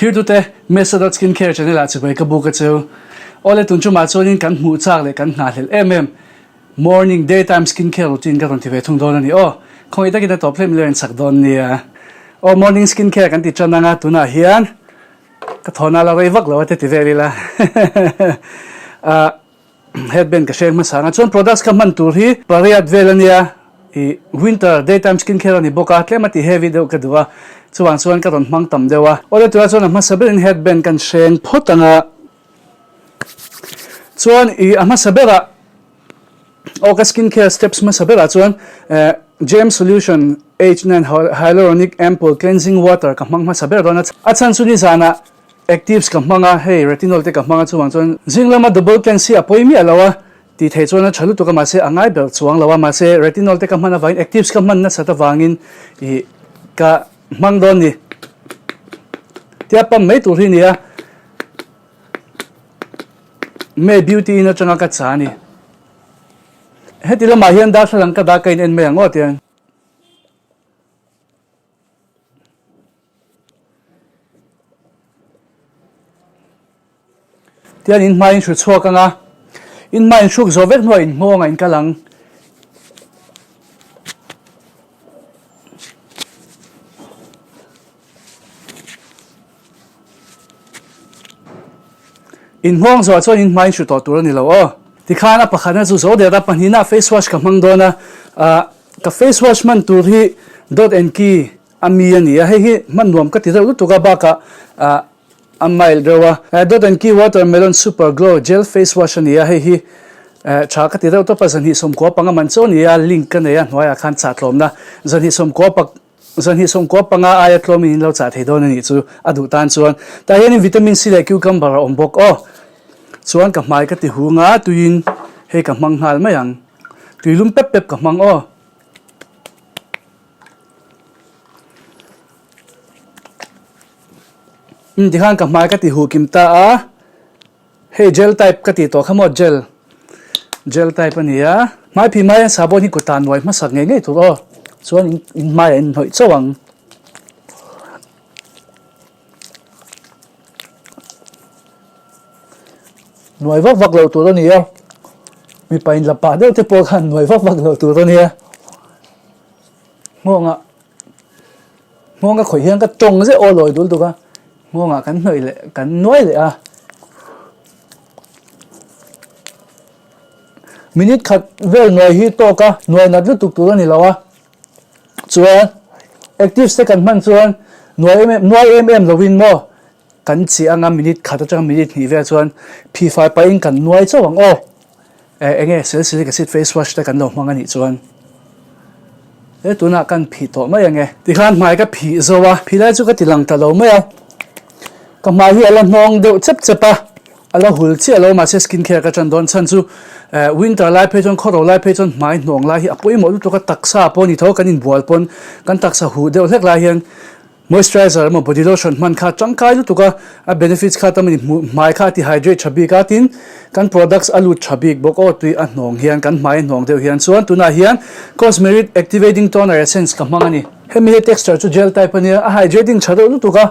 Thirtute, Mesa dot Skincare channel ah chibai ka buk a cheu. Awle tun chumah chuanin kan hmuh chak leh kan nghahhlelh em em morning day time skincare routine ka rawn ti ve thung dawn a ni aw. Khawngaih takin a tawp hlem leh in chak dawn nia. Aw morning skincare kan ti tan anga tunah hian ka thawhna la rei vak lo a te ti vel ila. Ah. Headband ka hreng hmasa ang a, chuan products ka hman tur hi pariat vel a nia, ih winter day time skin care a ni bawk a, tlem a ti heavy deuh ka duh a, chuvang chuan ka rawn hmang tam deuh a. Awle tunah chuan a hmasa berin headband kan hreng phawt ang a, chuan ih a hmasa berah aw ka skin care steps hmasa berah chuan eh Gem Solution H9 Hyaluronic Ampoule Cleansing Water ka hmang hmasa ber dawn a, a chhan chu nizanah Actives ka hmang a, hei retinol te ka hmang a chuvang chuan zing lama double cleanse hi a pawi miah lo a, tih theih chuan a tha lutuk a mahse a ngai ber chuang lo a, mahse retinol te ka hman avangin actives ka hman nasat avangin ih ka hmang dawn ni. Tia pump mai tur hi nia May Beauty in atanga ka cha a ni. Heti lamah hian darthlalang ka dah ka in en mai ang aw tiang. Tian in hma in hru chhuak ang a, in hma in hruk zawh vek hnuah in nghawngah in kal ang. In nghawng zawh chuan in hma in hru tawh tur a ni lo aw. Tikhan a pakhatna chu zo der a, pahnihna face wash ka hmang dawn a, ah ka face wash hman tur hi dot and key a mi a ni a, hei hi hman nuam ka ti deuh lutuk a bakah ah a mild reuh a. Dot and Key Watermelon Super Glow Gel Face Wash a ni a, hei hi tha ka ti deuh tawp a, zanhnih sawmkua panga man chu a ni a, link ka nei a hnuaiah khan chah tlawmna zanhnih sawmkua pak zanhnih sawmkua panga aia tlawmin in lo chah thei dawn a nih chu a duh tan chuan. Tah hianin vitamin C leh cucumber a awm bawk aw. Chuan ka hmai ka ti hung a, tuiin hei ka hmang nghal mai ang. Tui lum pep pep ka hmang aw. Umm tikhan ka hmai ka ti huh kim ta a, hei gel type ka tih tawh kha maw gel gel type a ni a, hmai phih hmai hian sabon hi kut ah nuai hmasak ngei ngei tur aw, chuan in in hmaiah in hnawih chauh ang. Nuai vak vak loh tur a ni a, mipa in la pah deuh te pawh khan nuai vak vak loh tur a nia. Nghawngah nghawng ka khawih hian ka tawng zeuh aw lawi dul duk a, nghawngah kan hnawih leh kan nuai leh a. Minute khat vel nuai hi tawk a, nuai nat lutuk tur a ni lo a. Chuan active te kan hman chuan nuai em em nuai em em lovin maw kan chi anga minute khat atanga minute hnih vel chuan phifai pahin kan nuai chauh ang aw. Eh enge salicylic acid face wash te kan lo hmang anih chuan he tunah kan phih tawh mai ange. Tikhan hmai ka phih zo a, phih lai chu ka ti lang ta lo mai a, ka hmai hi a la hnawng deuh chep chep a, a la hul chiah lo mahse skin care ka tan dawn chhan chu eh winter lai phei chuan khawro lai phei chuan hmai hnawng lai hi a pawimawh lutuk a, taksa pawh ni tho kan inbual pawn kan taksa huh deuh hlek lai hian Moisturizer emaw body lotion hman kha tangkai lutuk a, a benefits kha tam a ni, hmai kha a ti hydrate tha bik a, tin kan products a lut tha bik bawk aw tui a hnawng hian kan hmai a hnawng deuh hian chuan tunah hian Cosmerit Activating Toner Essence ka hmang a ni. Hemi hi texture chu gel type a nia, a hydrating tha deuh lutuk a,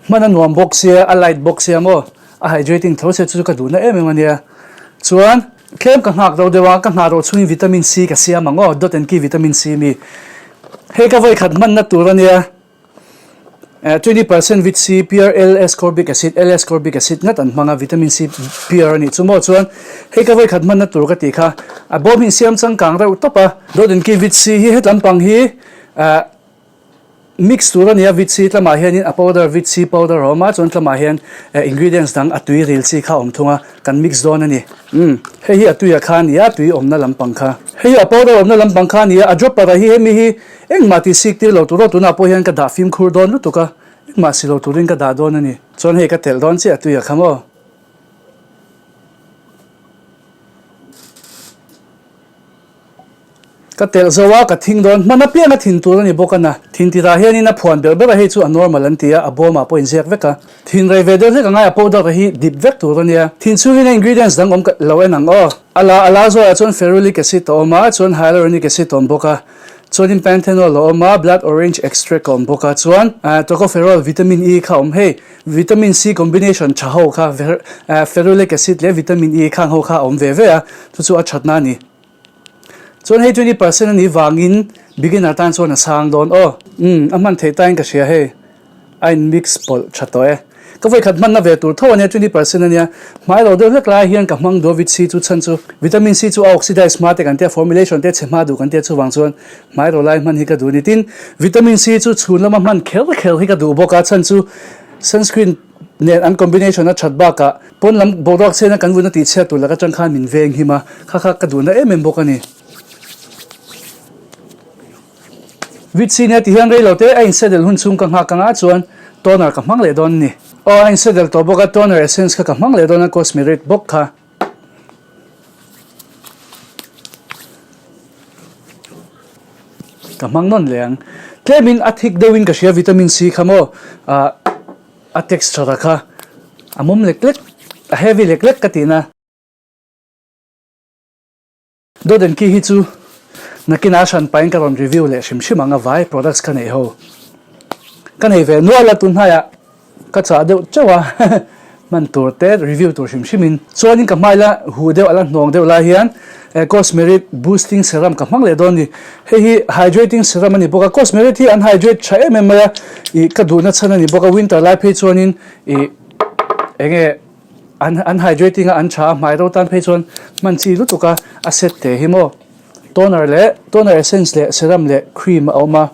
hman a nuam bawk sia, a light bawk sia maw, a hydrating tho sia chu chu ka duhna em em a nia. Chuan tlem ka nghak deuh deuh a, ka nghah rawh chhungin vitamin C ka siam ang aw, dot and key vitamin C mi. Hei ka vawi khat hmanna tur a nia, 20% vit C pure L ascorbic acid, L ascorbic acid ngat an hmang a, vitamin C pure a nih chu maw chuan hei ka vawi khat hmanna tur ka tih kha a bawm hi insiam changkang reuh tawp a, dot and key vit C hi hetlam pang hi Mix tur a nia, vit chi tlamah hianin a powder vit chi powder a awm a, chuan tlamah hian ingredients dang a tui ril chi kha a awm thung a, kan mix dawn a ni. Umm hei hi a tuiah kha a ni a, tui awmna lampang kha. Hei hi a powder awmna lampang kha a ni a, a dropper ah hi hemi hi engmah tih sik tir lo tur aw, tunah pawh hian ka dah fimkhur dawn lutuk a, engmah si lo turin ka dah dawn a ni. Chuan hei ka telh dawn chiah a tuiah kha maw. Ka telh zo a, ka thing dawn. Hman apiang a thin tur a ni bawk a na. Thin tirah hianin a phuan ber ber a, hei chu a normal an ti a, a bawmah pawh inziak vek a. Thin rei ve deuh hlek angai a powder hi dip vek tur a nia. Thin chhungin a ingredients dang awm lo en ang aw. A la a la zawhah chuan ferulic acid a awm a, chuan hyaluronic acid a awm bawk a, chuanin panthenol a awm a, blood orange extract a awm bawk a, chuan tocopherol vitamin E kha a awm. Hei. Vitamin C combination tha ho kha ferulic acid leh vitamin E khang ho kha a awm ve ve a, chu chu a thatna a ni. Chuan hei 20% a nih vangin beginner tan chuan a sang dawn aw. Umm a hman theih tain ka hria hei. A in mix pawlh tha tawh e. Ka vawikhat hmanna ve tur tho a nia, 20% a nia. Hmai lo deuh hlek lai hian ka hmang duh a vit C chu chhan chu vitamin C chu a oxidize hma te kan tia, formulation te chhe hma duh kan tia chuvang chuan hmai ro lai hman hi ka duh a ni. Tin, vitamin C chu chhun lama hman kher kher hi ka duh bawk a, chhan chu sunscreen nen an combination a that bakah pawn lam boruak chhena kan vun a tihchhiat tur lak atang khan min veng him a, kha kha ka duhna em em bawk a ni. Vit si nia ti hian rei lo te a insedel hun chhung ka nghak anga chuan toner ka hmang leh dawn a ni. Aw a insedel tawh bawk a, toner essence kha ka hmang leh dawn a, cosmerit bawk kha. Ka hmang nawn leh ang. Tlemin a thik deuhin ka hria vitamin C kha maw ah a texture a kha a mawm lek lek a heavy lek lek ka tihna. Dawt en ki hi chu nakin a hran pahin ka rawn review leh hrim hrim ang a vai products ka neih ho. Ka nei ve nual a tunhnaiah ka chah deuh teuh a hman tur te review tur hrim hrim in. Chuanin ka hmai la huh deuh a la hnawng deuh lai hian Cosmerit boosting serum ka hmang leh dawn a ni. Hei hi hydrating serum a ni bawk a, Cosmerit hi an hydrate tha em em mai a, ih ka duhna chhan a ni bawk a, winter lai phei chuanin ih enge An an hydrating a an tha a hmai ro tan phei chuan hman chi lutuk a a set te hi maw toner leh toner essence leh serum leh cream a awm a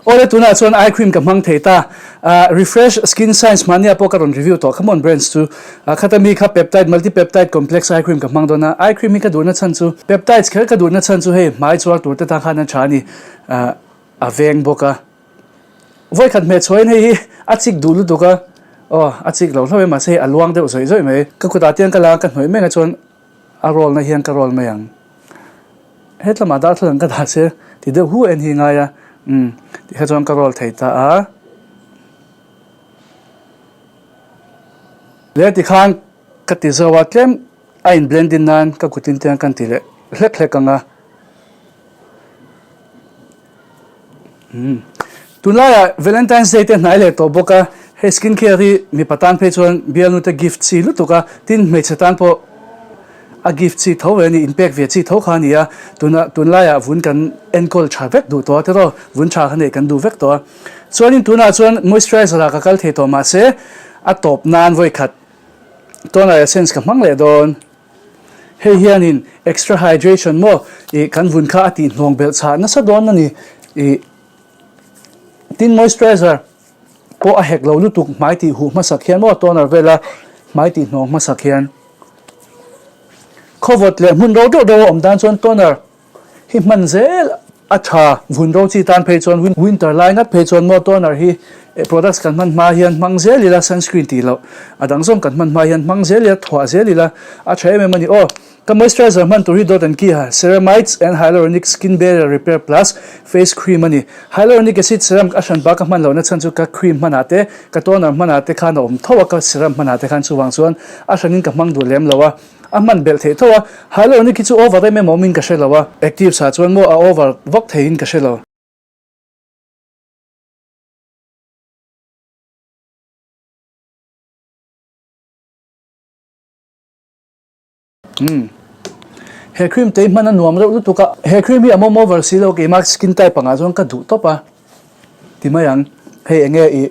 awle tunah chuan eye cream ka hmang thei ta ah refresh skin science hmania pawh ka rawn review tawh kha mawn brands chu ah khata mi kha peptide multi peptide complex eye cream ka hmang dawn a eye cream hi ka duhna chhan chu peptides kher ka duhna chhan chu hei hmai chuar tur te tan khan a tha a ni ah a veng bawk a. Vawikhat hmeh chhuahin hei hi a chik duh lutuk a, aw a chik lo hlauh e mahse hei a luang deuh zawih zawih mai. Ka kutah te hian ka la a, ka hnawih mek a chuan a roll na hian ka roll mai ang. Hetlamah darthlalang ka dah se ti deuh hu en hi ngai a, umm tikha chuan ka roll thei ta a. Leh tikhan ka ti zo a, tlem a in blending nan ka kutin te hian ka ti leh hlek hlek ang a. Tunlaiah Valentine's Day te hnai leh tawh bawk a, hei skin care hi mipa tan phei chuan bialnu te gift chi lutuk a, tin hmeichhe tan pawh a gift chi tho ve a ni, inpek ve chi tho kha a ni a, tuna tunlaiah vun kan enkawl tha vek duh tawh a tiraw, vun tha kha neih kan duh vek tawh a. Chuanin tunah chuan moisturizer ah ka kal thei tawh mahse a tawp nan vawikhat toner essence ka hmang leh dawn. Hei hianin extra hydration maw ih kan vun kha a tih hnawng belh chhah nasa dawn a ni. Ih tin moisturizer pawh a hek lo lutuk hmai tih huh hmasak hian maw toner vela hmai tih hnawng hmasak hian khawvawt leh hmun ro deuh deuh a awm tan chuan toner Hi hman zel a tha vun ro chi tan phei chuan winter lai ngat phei chuan maw toner hi products kan hman hma hian hmang zel ila sunscreen tih loh a dang zawng kan hman hma hian hmang zel ila thuah zel ila a tha em em a ni aw. Ka moisturizer hman tur hi Dot and Key ha Ceramides and Hyaluronic Skin Barrier Repair Plus Face Cream a ni. Hyaluronic acid serum a hran bak a hman lohna chhan chu ka cream hmanah te ka toner hmanah te khan a awm tho a ka serum hmanah te khan chuvang chuan a hranin ka hmang duh lem lo a. A hman belh theih tho a, hyaluronic hi chu over em em awmin ka hre lo a, active ah chuan maw a over vak theiin ka hre lo. Umm. He cream te hi hman a nuam reuh lutuk a, he cream hi a mawm over si lo keimah skin type angah chuan ka duh tawp a. Ti mai ang, hei enge i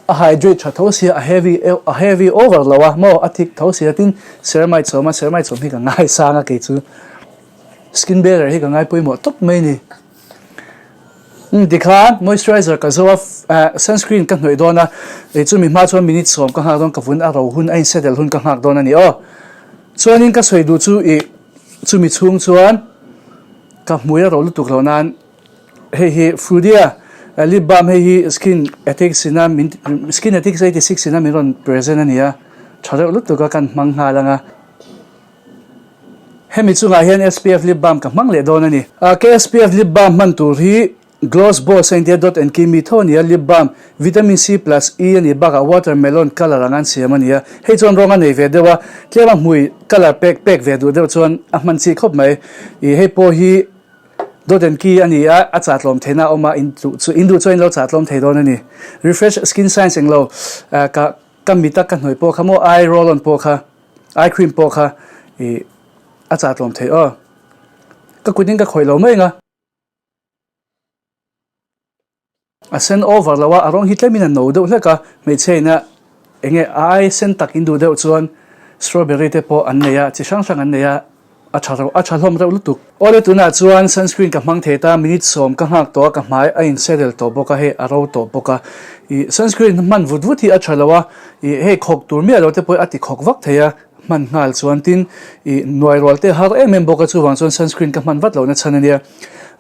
a hydrate tha tho sia a heavy a heavy over lo a maw a thick tho sia tin ceramide sawm a ceramide sawm hi ka ngai sang a kei chu skin barrier hi ka ngai pawimawh tawp mai ni. Umm tikhan moisturizer ka zo a sunscreen ka hnawih dawn a ei chumi hma chuan minute sawm ka nghak dawn ka vun a ro hun a in settle hun ka nghak dawn a ni aw. Chuanin ka sawi duh chu i chumi chhung chuan ka hmui a ro lutuk loh nan Hei hi Frudia lip balm hei hi skin ethics ina min skin ethics 86 ina min rawn present a ni a, tha reuh lutuk a kan hmang nghal ang a. Hemi chungah hian SPF lip balm ka hmang leh dawn a ni. Ka SPF lip balm hman tur hi Gloss Boss a intia Dot and Key mi tho a ni a, lip balm vitamin C plus E a nih bakah watermelon colour ang an siam a ni a, hei chuan rawng a nei ve deuh a, tlema hmui colour pek pek ve duh deuh chuan a hman chi khawp mai. Ih hei pawh hi. Dawt and Key a ni a, a chah tlawm theihna a awm a, in duh chu in duh chuan in lo chah tlawm thei dawn a ni. Refresh Skin Science englo ka ka mit a ka hnawih pawh kha maw eye roll on pawh kha eye cream pawh kha ih a chah tlawm theih aw. Ka kut in ka khawih lo mai ang a. A sen over lo a, a rawng hi tlemin a no deuh hlek a, hmeichhia ina enge a ai sen tak in duh deuh chuan strawberry te pawh an nei a, chi hrang hrang an nei a, a tha reuh a tha hlawm reuh lutuk. Awle tunah chuan sunscreen ka hmang thei ta, minute sawm ka nghak tawh a, ka hmai a in settle tawh bawk a, hei a ro tawh bawk a, ih sunscreen hman vut vut hi a tha lo a, ih hei khawk tur miah lo te pawh a ti khawk vak thei a, hman nghal chuan tin ih nuai rual te har em em bawk a chuvang chuan sunscreen ka hman vat lohna chhan a nia.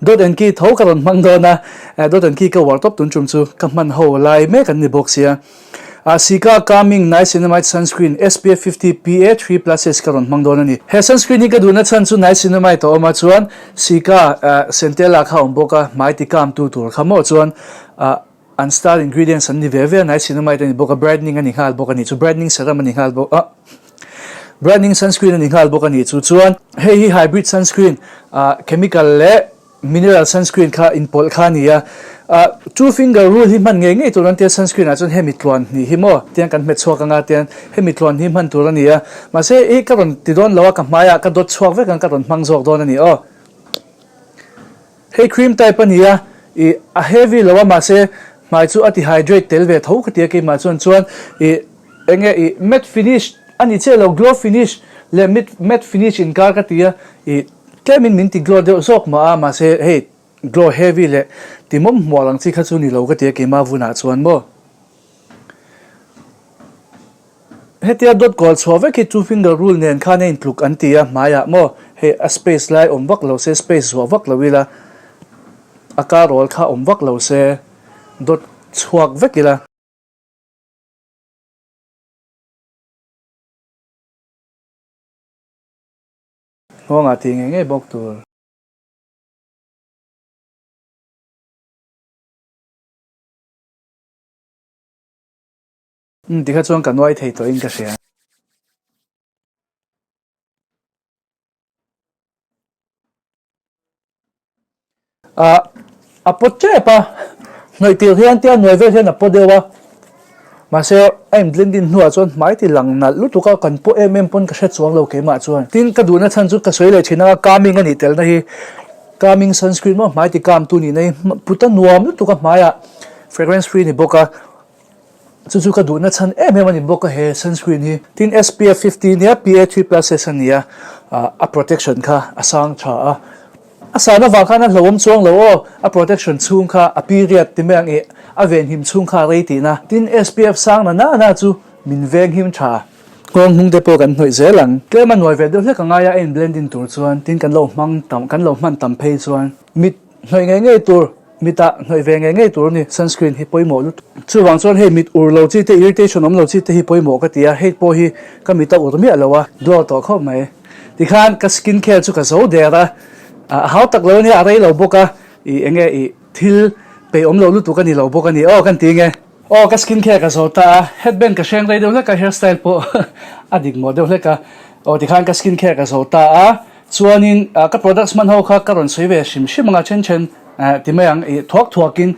Dot and key tho ka rawn hmang dawn a, dot and key ka uar tawp tun tum chu ka hman ho lai mek an ni bawk sia. Ah Sika Calming Niacinamide Sunscreen SPF 50 PA 3 pluses ka rawn hmang dawn a ni. He sunscreen hi ka duhna chhan chu niacinamide a awm a chuan Sika Centella kha a awm bawk a hmai ti calm tu tur kha maw chuan ah An star ingredients an ni ve ve a, niacinamide a ni bawk a, brightening a ni nghal bawk a ni chu, brightening serum a ni nghal bawk a, brightening sunscreen a ni nghal bawk a ni chu. Chuan hei hi hybrid sunscreen, ah chemical leh mineral sunscreen kha inpawlh kha a ni a, ah two finger rule hi hman ngei ngei tur an tia sunscreen ah chuan hemi tluan hnih hi maw tiang kan hmet chhuak anga tiang hemi tluan hi hman tur a ni a, mahse i ka rawn ti dawn lo a, ka hmaiah ka dawt chhuak vek ang ka rawn hmang zawk dawn a ni aw. Hei cream type a nia, ih a heavy lo a mahse hmai chu a ti hydrate tel ve tho ka ti a keimah chuan chuan ih enge ih matte finish a ni chiah lo glow finish leh matte finish inkar ka ti a ih tlemin min ti glow deuh zawk mah a mahse hei glow heavy leh ti mawm hmual ang chi kha chu ni lo ka ti a keimah vunah chuan maw. Hetia dawt kual chhuah vek hi two finger rule nen khan a intluk an ti a, hmaiah maw hei a space lai awm vak lo se, space zuah vak lo ila, a kar awl kha awm vak lo se, dawt chhuak vek ila. Nghawngah tih ngei ngei bawk tur. Umm tikha chuan ka nuai thei tawhin ka hria. Ah a pawt tep a, hnawih tir hian tia nuai vel hian a pawt deuh a, mahse a in blend in hnuah chuan hmai ti lang nalh lutuk a, kan pawh em em pawn ka hre chuang lo keimah chuan. Tin ka duhna chhan chu ka sawi leh thin anga calming a nih telna hi calming sunscreen maw hmai ti calm tu nihna hi put a nuam lutuk a hmaiah fragrance free a ni bawk a. Chu chu ka duhna chhan em em a ni bawk a he sunscreen hi. Tin SPF 50 nia PA 3 pluses a ni a, a protection kha a sang tha a. A san avang khan a hlauhawm chuang lo aw, a protection chhung kha a period ti mai ang i a venhim chhung kha a rei tihna. Tin SPF sang na na na chu min venghim tha. Nghawng hnung te pawh kan hnawih zel ang. Tlem a nuai ve deuh hlek a ngai a, a in blending tur chuan tin kan lo hmang tam kan lo hman tam phei chuan mit hnawih ngei ngei tur. Mitah hnawih ve ngei ngei tur a ni, sunscreen hi pawimawh lutuk. Chuvang chuan hei mit ur lo chi te, irritation awm lo chi te hi pawimawh ka ti a, hei pawh hi ka mit a ur miah lo a, glow tawh khawp mai. Tikhan ka skin care chu ka zo der a, a hau tak lo ania, a rei lo bawk a, ih enge ih thil peih awm lo lutuk a ni lo bawk a ni aw kan ti nge. Aw ka skin care ka zo ta a, headband ka hreng rei deuh hlek a, hairstyle pawh a dik mawh deuh hlek a, aw tikhan ka skin care ka zo ta a. Chuanin ka products hman ho kha ka rawn sawi ve hrim hrim anga then then ti mai ang ih thuak thuakin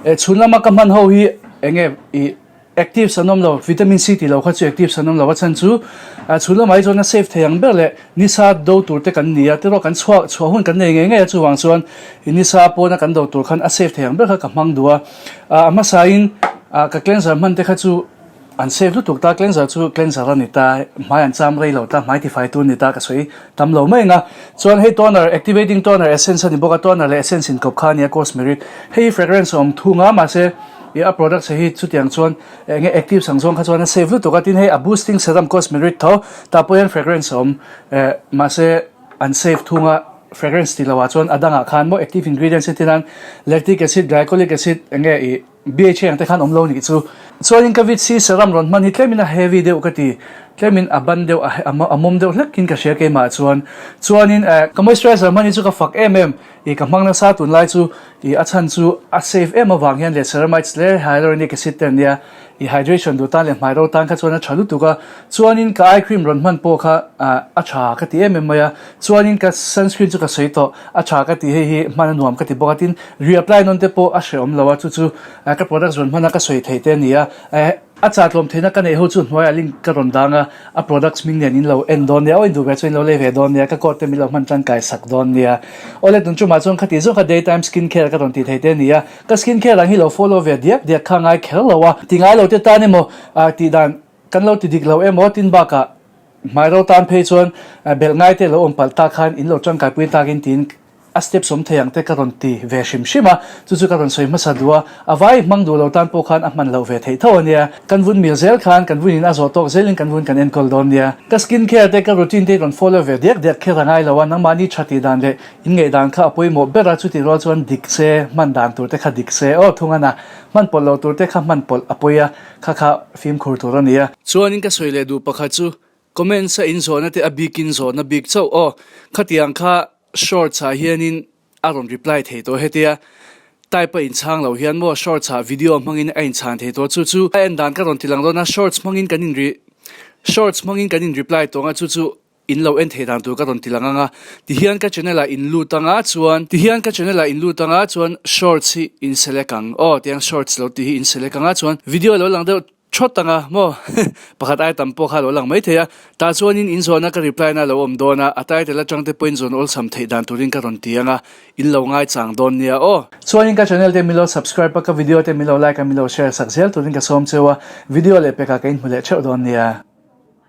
chhun lama ka hman ho hi enge ih actives an awm lo vitamin C tih lo kha chu actives an awm lo a chhan chu chhun lamah hi chuan a safe thei ang ber leh nisa do tur te kan ni a tiraw kan chhuah chhuah hun kan nei ngei ngei a chuvang chuan ih nisa pawna kan do tur khan a safe thei ang ber kha ka hmang duh a a hmasain ka cleanser hman te kha chu An save lutuk ta, cleanser chu cleanser a ni ta, hmai an cham rei lo ta, hmai tifai tur a ni ta ka sawi tam lo mai ang a. Chuan hei toner, activating toner essence a ni bawk a, toner leh essence inkawp kha a ni a, cosmerit. Hei hi fragrance a awm thung a, mahse ih a products hi chutiang chuan eng nge actives ang zawng kha chuan a save lutuk a, tin hei a boosting serum cosmerit tho tah pawh hian fragrance a awm eh mahse an save thung a, fragrance tih loh ah chuan a dangah khan maw active ingredients entir nan lactic acid, glycolic acid eng nge ih. BHA ang te khan awm lo nih chu. Chuanin ka vit si serum rawn hman hi tlemin a heavy deuh ka ti. Tlemin a ban deuh a a mawm deuh hlekin ka hria keimah chuan. Chuanin eh ka moisturizer hman hi chu ka fak em em ih ka hmang nasa tunlai chu ih a chhan chu a safe em avang hian leh ceramides leh hyaluronic acid te an nia ih hydration duh tan leh hmai ro tan kha chuan a tha lutuk a. Chuanin ka eye cream rawn hman pawh kha ah a tha ka ti em em mai a. Chuanin ka sunscreen chu ka sawi tawh a tha ka ti hei hi hman a nuam ka ti bawk a tin reapply nawn te pawh a hrehawm lo a chu chu ka products rawn hman a ka sawi theih te a ni a eh A chah tlawm theihna ka neih ho chu hnuaiah link ka rawn dang a, a products hming nen in lo en dawn nia, aw in duh ve chuan in lo lei ve dawn nia, ka code te min lo hman tangkai sak dawn nia. Awle tun chumah chuan khati zawng kha daytime skin care ka rawn tih thei te a ni a, ka skin care ang hi lo follow ve diak diak kha ngai kher lo a, ti ngai lo te tan emaw tih dan kan lo ti dik lo emaw tin bakah hmai ro tan phei chuan belh ngai te lo awm palh tak khan in lo tangkaipui takin tiin A step sawm thei ang te ka rawn ti ve hrim hrim a, chu chu ka rawn sawi hmasa duh a, a vai hmang duh lo tan pawh khan a hman loh ve theih tho a nia. Kan vun mil zel khan kan vunin a zawh tawk zelin kan vun kan enkawl dawn nia. Ka skin care te ka routine te rawn follow ve diak diak kher a ngai lo a, nangmahni tha tih dan leh in ngaih dan kha a pawimawh ber a, chutih rual chuan dik se hman dan tur te kha dik se aw thung a na, hman pawlh lo tur te kha hman pawlh a pawi a, kha kha fimkhur tur a nia. Chuanin ka sawi leh duh pakhat chu Comments a in zawhna te a bikin zawhna bik chauh aw. Khatiang kha shorts ah hianin a rawn reply thei tawh hetia type a inchhang lo hian maw shorts ah video hmangin a inchhan thei tawh chu chu a en dan ka rawn ti lang dawn a shorts hmangin kan in re shorts hmangin kan in reply tawh ang a chu chu in lo en thei dan tur ka rawn ti lang ang a tihian ka channel ah in lut ang a chuan tihian ka channel ah in lut ang a chuan shorts hi in select ang aw tiang shorts lo tih hi in select ang a chuan video lo lang deuh Thawt anga maw? Pakhat ai tam pawh kha a lo lang maithei a. Tah chuanin in zawhna ka reply na a lo awm dawn a, a title atang te pawhin zawn awlsam theih dan turin ka rawn ti anga, in lo ngaichang dawn nia aw. Chuanin ka channel te min lo subscribe a, ka video te min lo like a, min lo share sak zel turin ka sawm cheu a, video leh pekah ka inhmu leh theuh dawn nia.